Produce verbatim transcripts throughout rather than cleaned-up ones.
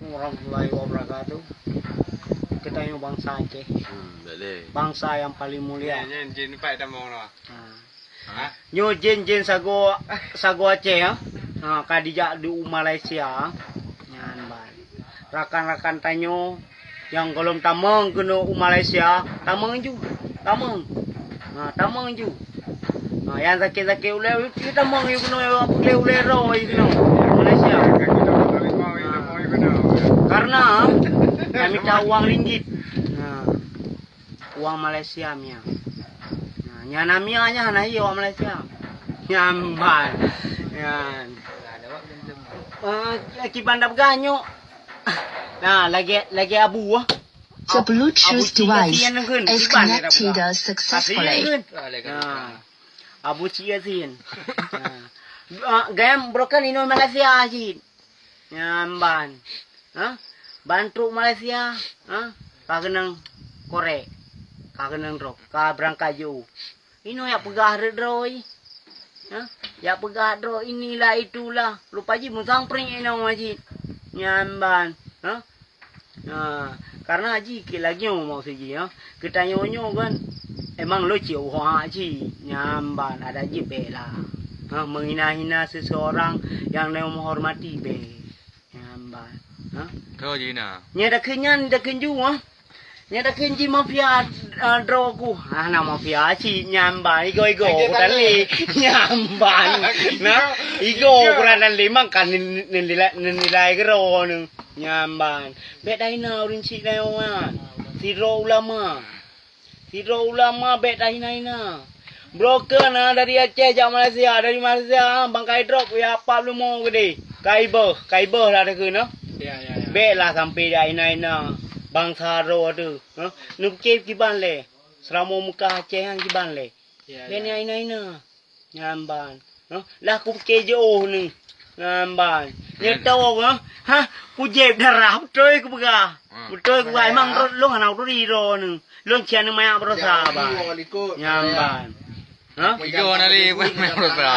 Warahmatullahi wabarakatuh. Kita nyoe bangsa Aceh. Hmm, boleh. Bangsa yang paling mulia. Nyan, nyan, jin pat tamong noh. Ha. Ha? Nyoe jén-jén sagoe, sagoe Aceh, ya. Ha, ka dijak di u Malaysia. Nyan ban. Rakan-rakan tanyoe nyang gohlom tamong keunoe u Malaysia, tamong ju. Tamong. Ha, tamong ju. Ha, nyang sakét-sakét ulèe, tamong ju keunoe, ulèe-ulèe droe ju keunoe. Malaysia. Ha. Karena, ha, mita uang ringgit. Ha. Uang Malaysia mia. Nah, nyan na mia nyan hana hié uang Malaysia. Nyan ban. Nyan. Eh, kiban dak peugah nyoe. Nah, lagèe, lagèe Abu, ah. The Bluetooth device is connected successfully. Nah, Abu Cik Yasin. Nah. Ah, gayam broken inoe Malaysia cit. Nyan ban. Ha? Ban trok Malaysia, ha? Ka keunong korek. Ka keunong droe. Ka beurangkat jiôh. Inoe jak peugah rot droe. Ha? Jak peugah droe inilah itulah. Lupa jih musang pring inoe jih. Nyan ban. Ha? Ha, karena jih keu lagèe nyoe maksud jih, ha. Geutanyoe nyoe kan emang lôn cit uha jih. Nyan ban adat jih bèk lah. Ha, menghina-hina seseorang yang neuhormati bèk. Nyan ban. Ha? Kau je na. Nyan dakheun nyan, dakheun ju, ha. Nyan dakheun jih mafia, ah, droe ku. Ah, na mafia cit nyan ban. Igoe-igoe ku tali. Nyan ban. Nah, igoe ku tali mang kan nilai, nilai keudroe nyoe. Nyan ban. Bèk tahina ureueng chik nyoe nyan. Sidroe ulama. Sidroe ulama bèk tahina-hina. Broker na dari Aceh jak Malaysia, dari Malaysia, ah, bangkai drop ya pap leumo gede. Kai beuh, kai beuh lah takheun, ah. Ya, ya, ya. Bèk lah sampai jak hina-hina bangsa droe teuh, ha? Neupiké kiban lé. Seuramoe Meukah Aceh nyan kiban lé. Ya, ya. Bèk nyan hina-hina. Nyan ban. Hah? Lah kupiké jiôh nyoe. Nyan ban. Nyan. Nyoe tawong, ha? Ha? Kujép darah, beutôi kupeugah. Ha. Beutôi kupeugah, emang lôn hana kuturi droeneuh. Lôn sian manyak beurasa, ban. Nyan ban. Ha? Igoe na lé manyak beurasa.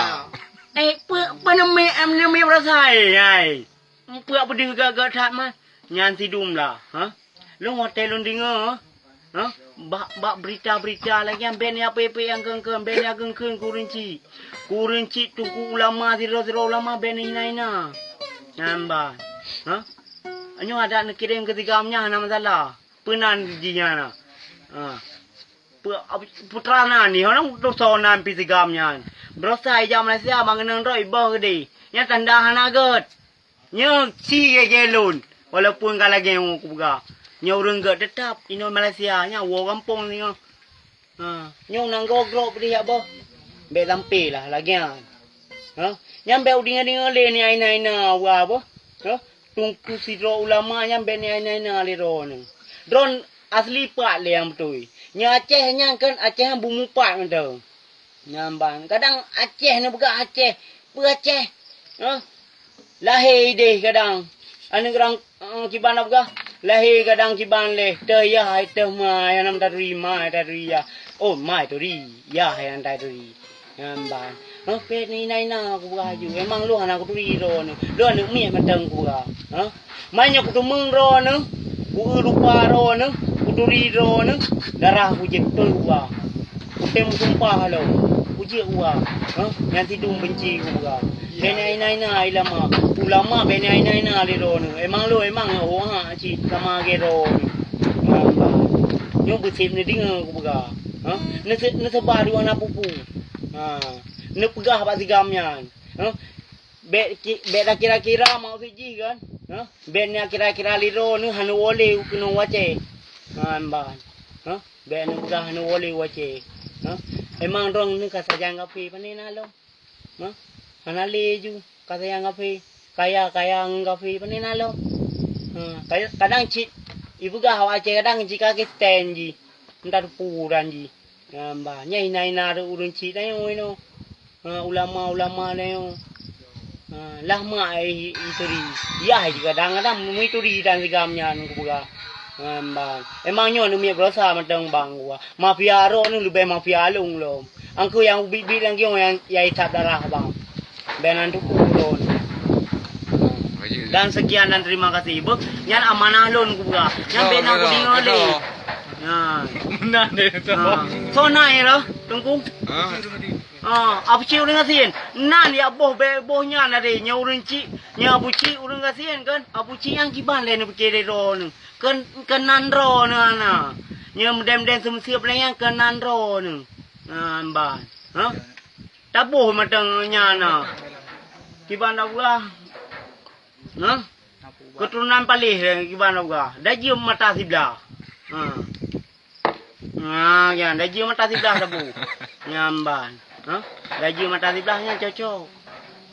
Eh, peue, peue neumè, em, neumè beurasa, eh, ai. Peue peudeuh gak-gak that mah. Nyan sidum lah, ha? Lôn watèe lôn deungö, ha? Bak, bak berita-berita lagèe nyan, bèk nyan peuet-peuet nyang kheun-kheun, bèk nyan kheun-kheun keu ureueng chik. Keu ureueng chik teungku ulama, sidroe-sidroe ulama bèk neuhina-hina. Nyan ban. Ha? Nyoe adak neukirém keu si Gam nyan hana masalah. Peue nan jih nyan na? Ha. Peue, peue teuma nan, nyoe na dosa nan pih si Gam nyan. Beurasa ijak Malaysia, ban keunong droe iböh keudéh. Nyan tanda hana gèt. Nyoe si gèt-gèt lôn, walaupun ka lagèe nyoe kupeugah. Nyoe ureueng gèt teutap inoe Malaysia, nyan woe gampông singoh. Ha, nyoe nanggroe droe peudeh jak boh. Bèk sampai lah lagèe nyan. Ha, nyan bèk udeungoe-deungoe lé nyan hina-hina wa boh. Ha, teungku sidroe ulama nyan bèk nyan hina-hina lé droeneuh. Droeneuh asli pat lé nyang beutôi. Nyoe Aceh nyan kan Aceh nyan bumoe pat mantong. Nyan ban. Kadang Aceh neupeugah Aceh. Peue Aceh? Ha? Lahé idéh kadang. Aneuk ureueng, eh, kiban na peugah. Lahé kadang kiban lé. Teuh yah, teuh ma, nyang na taturi ma, taturi yah. Oh, ma turi. Yah nyang taturi. Nyan ban. Ha, pèt neuhina-hina kupeugah laju. Emang lôn hana kuturi droeneuh. Lôn aneuk miet mantong kupeugah. Ha? Meunyoe kuteumeung droeneuh, kueu rupa droeneuh, kuturi droeneuh, darah kujép beutôi kuba. Kutem sumpah lom, kujép kuba. Hah? Nyan sidum benci kuba. Bèk neuhina-hina ulama. Ulama bèk neuhina-hina lé droeneuh. Emang lôn, emang ho ha cit sama lagèe droeneuh. Nyan ban. Nyoe beusép neudeungö kuba. Hah? Neuse-, neuseuba dua na pupu. Ha. Neupeugah bak si Gam nyan. Hah? Bèk ki-, bèk takira-kira maksud jih kan? Hah? Bèk nyan kira-kira lé droeneuh hana woe lé u keunoe u Aceh. Nyan ban. Hah? Bèk neupeugah hana woe lé u Aceh. Hah? Emang droeneuh ka sajan kafé, pane na lom? Hah? Hana lé ju ka sajan kafé. Kaya-kaya ngon kafé, pane na lom? Ha, kaya-, kadang cit ipeugah awak Aceh kadang cit ka Kristen jih. Entah teupeu uran jih. Nyan ban, nyan hina-hina ureueng chik tanyoe inoe. Ha, ulama-ulama tanyoe. Ha, lah mak ai ituri. Yah jih kadang-kadang meuturi dan si Gam nyan kupeugah. Nyan ban. Emang nyoe neumiet beurasa mantong bang kupeugah. Mafia droeneuh leubeh mafia lôn lom. Angkeu nyang ubit-bit lagèe nyoe nyang, nyang itap darah bang. Bèk nan teupeu droeneuh. Dan sekian dan terima kasih. Beuh, nyan amanah lôn kupeugah. Nyan bèk na kudeungö lé. Nah. Meunan deh tu. Nah. Soe na nyan, Teungku? Ha? Ah, Abu Cik ureueng gasien. Nan ya boh bèk boh nyan ade. Nyoe ureueng cik, nyoe Abu Cik ureueng gasien kan? Abu Cik nyang kiban lé neupike lé droeneuh. Keu, keu nan droeneuh na. Nyoe meudèm-dèm seumeusiep lé nyang keu nan droeneuh. Nah, ban. Ha? Taboh mantong nyan na. Kiban Abu ah. Nah. Keuturonan paléh kiban Abu ah. Dajeuem mata siblah. Ha. Ha, nyan, dajeuem mata siblah tabu. Nyan ban. Ha? Dajeuem mata siblah nyan cocok.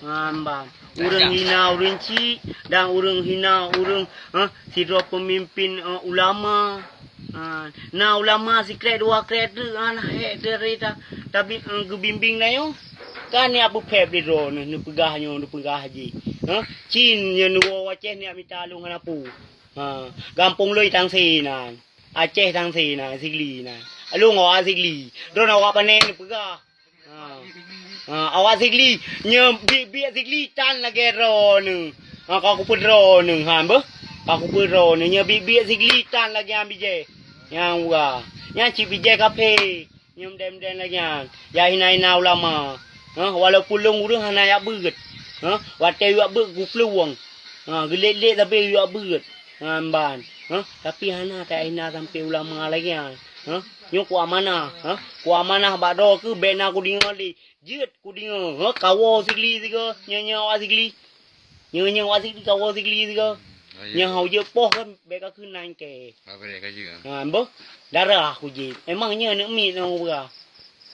Nyan ban. Ureueng hina ureueng chik dan ureueng hina ureueng, ha, sidroe peumimpin, eh, ulama. Ha, na ulama sikrek dua krek teuk, ha, na hék teuk ta-, tabi-, eh, geubimbéng tanyoe. Kan nyan peue phép lé droeneuh neupeugah nyoe, neupeugah jih. Ha? Cin nyoe neuwoe u Aceh nyak mita lôn hana peue. Ha, gampông lôn Tangse nan. Aceh Tangse na, Sigli na. Lôn awak Sigli. Droeneuh awak pane neupeugah. Ha. Ha, awak Sigli, nyoe biet-biet Sigli tan lagèe droeneuh. Ha, ka kupeudroeneuh, ha, beuh. Ka kupeudroeneuh, nyoe biet-biet Sigli tan lagèe nyan bijèh. Nyang uga. Nyan cit bijèh kafé. Nyoe meudèm-dèm lagèe nyan. Ya hina-hina ulama. Ha, walaupun lôn ureueng hana jak beuet. Ha, watèe jak beuet kuplueng. Ha, geulet-let sabe jak beuet. Ha, ban. Ha, tapi hana tajak hina sampoe ulama lagèe nyan. Ha, nyoe ku amanah. Ha, ku amanah bak droe keuh bèk na kudeungö lé. Jeuet kudeungö. Ha, kawoe Sigli sigoe. Nyoe-nyoe awak Sigli. Nyoe-nyoe awak Sigli, kawoe Sigli sigoe. Nyoe hana jeuet poh kan bèk ka keunan kèe. Ha, beuh. Darah kujieb. Memang nyoe aneuk miet nyang ubeura.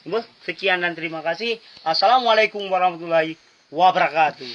Beuh, sekian dan terima kasih. Assalamualaikum warahmatullahi wabarakatuh.